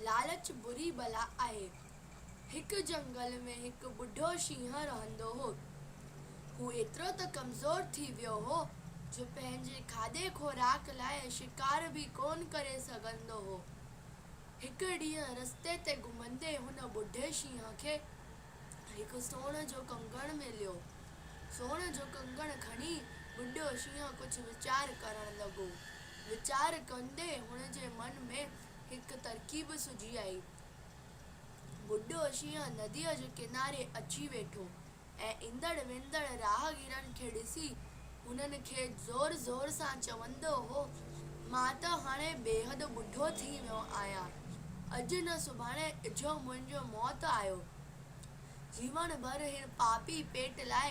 لالچ بري بلا آهي. هڪ جهنگل ۾ هڪ ٻڍو شينهن رهندو هو. هو ايترو ته ڪمزور ٿي ويو هو جو پنهنجي کاڌي خوراڪ لاء شڪار به ڪونه ڪري سگهندو هو. هڪ ڏينهن رستي تي گهمندي هن ٻڍي شينهن کي هڪ سون جو ڪنگڻ مليو. سون جو ڪنگڻ کڻي ٻڍو شينهن ڪجهه ويچار ڪرڻ لڳو. ويچار ڪندي هن جي من ۾ هڪ ترڪيب سجهي آئي. ٻڍو شينهن نديء جي ڪناري اچي ويٺو ۽ ايندڙ ويندڙ راهگيرن کي ڏسي هنن کي زور زور سان چوندو هو، مان ته هاڻي بيحد ٻڍو ٿي ويو آهيان. اڄ نه سڀاڻي اجهو منهنجو موت آيو. جيون ڀر هن پاپي پيٽ لاء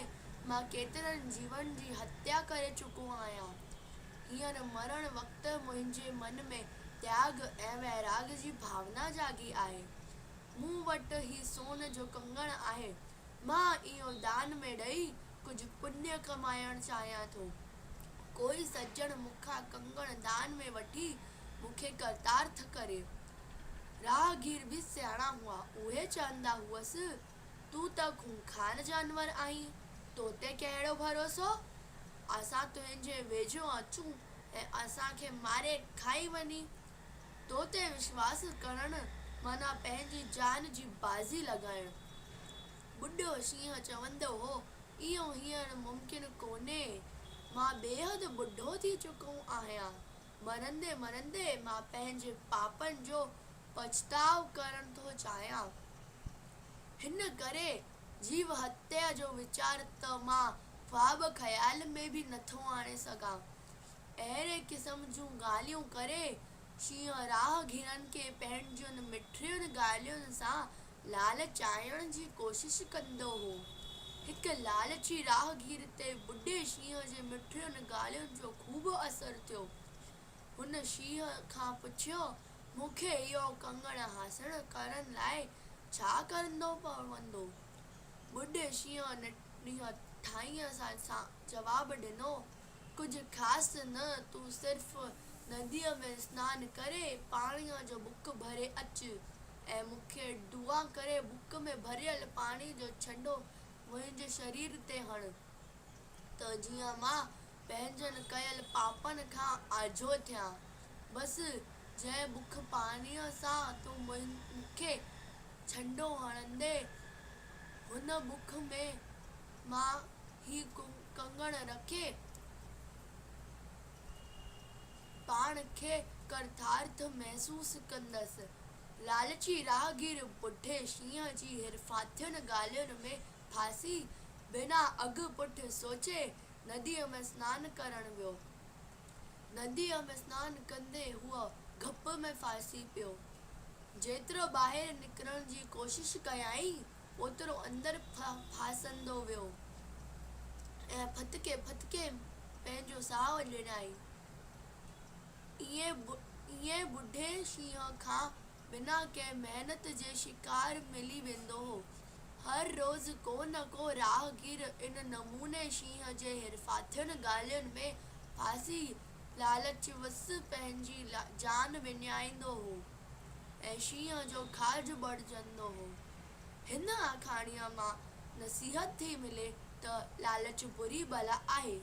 مان ڪيترن جيون جي هتيا ڪري چڪو آهيان. هينئر مرڻ وقت منهنجي من ۾ تياڳ ۽ ويراڳ جي ڀاونا جاڳي آهي. مون وٽ هي سون جو ڪنگڻ آهي. مان اهو دان ۾ ڏئي ڪجهه پڃ ڪمائڻ چاهيان ٿو. ڪوئي سڄڻ مون کان ڪنگڻ دان ۾ وٺي مون کي ڪرتارٿ ڪري. راهگير به سياڻا هئا. اهي چوندا هئس، تون ته خونخوار جانور آهين، تو تي ڪهڙو ڀروسو؟ اسان تنهنجي ويجهو اچون ۽ اسان کي ماري کائي وڃين. تو تي وشواس ڪرڻ معنيٰ پنهنجي جان جي بازي لڳائڻ. ٻڍو شينهن چوندو هو، اهو هينئر ممڪن ڪونهي. مان بيحد ٻڍو ٿي چڪو آهيان. مرندي مرندي مان پنهنجي پاپن جو پڇتاء ڪرڻ ٿو چاهيان. هن ڪري جيو هتيا جو ويچار ته مان خواب خيال ۾ به نٿو آڻي سگهان. اهڙي قسم جون ڳالهيون ڪري شينهن راهگيرن کي پنهنجين مٺڙين ڳالهين سان لالچائڻ جي ڪوشش ڪندو هو. هڪ لالچي راهگير تي ٻڍي شينهن جي مٺڙين ڳالهين جو خوب اثر ٿيو. هن شينهن کان پڇيو، مون کي اهو ڪنگڻ حاصل ڪرڻ لاء ڇا ڪرڻو پوندو؟ ٻڍي شينهن نهٺائيء سان جواب ڏنو، ڪجهه خاص نه، تون صرف نديء ۾ سنان ڪري پاڻيء جو ٻڪ ڀري اچ ۽ مون کي دعا ڪري ٻڪ ۾ ڀريل پاڻي جو ڇنڊو منهنجي شرير تي هڻ ته جيئن مان پنهنجن ڪيل پاپن کان آجو ٿيان. بس جنهن ٻڪ پاڻيء سان تون مون کي ڇنڊو هڻندين، هن ٻڪ ۾ مان هي ڪنگڻ رکي پاڻ کي ڪرتارٿ محسوس ڪندس. لالچي راهگير پٺي شينهن جي حرفاتين ڳالهين ۾ ڦاسي، بنا اڳ پٺ سوچي نديء ۾ سنان ڪرڻ ويو. نديء ۾ سنان ڪندي هو گپ ۾ ڦاسي پيو. جيترو ٻاهر نڪرڻ جي ڪوشش ڪيائين، اوترو اندر ڦاسندو ويو ۽ ڦٿڪي ڦٿڪي پنهنجو ساهه ڏنائين. ائين ٻڍي شينهن کان بنا ڪنهن محنت جي شڪار ملي ويندو هو. هر روز ڪو نه ڪو راهگير ان نموني شينهن جي حرفاتين ڳالهين ۾ ڦاسي لالچ وس پنهنجي جان وڃائيندو هو ۽ شينهن جو کاڄ بڻجندو هو. هن آکاڻيء مان نصيحت ٿي ملي ته لالچ بري بلا آهي.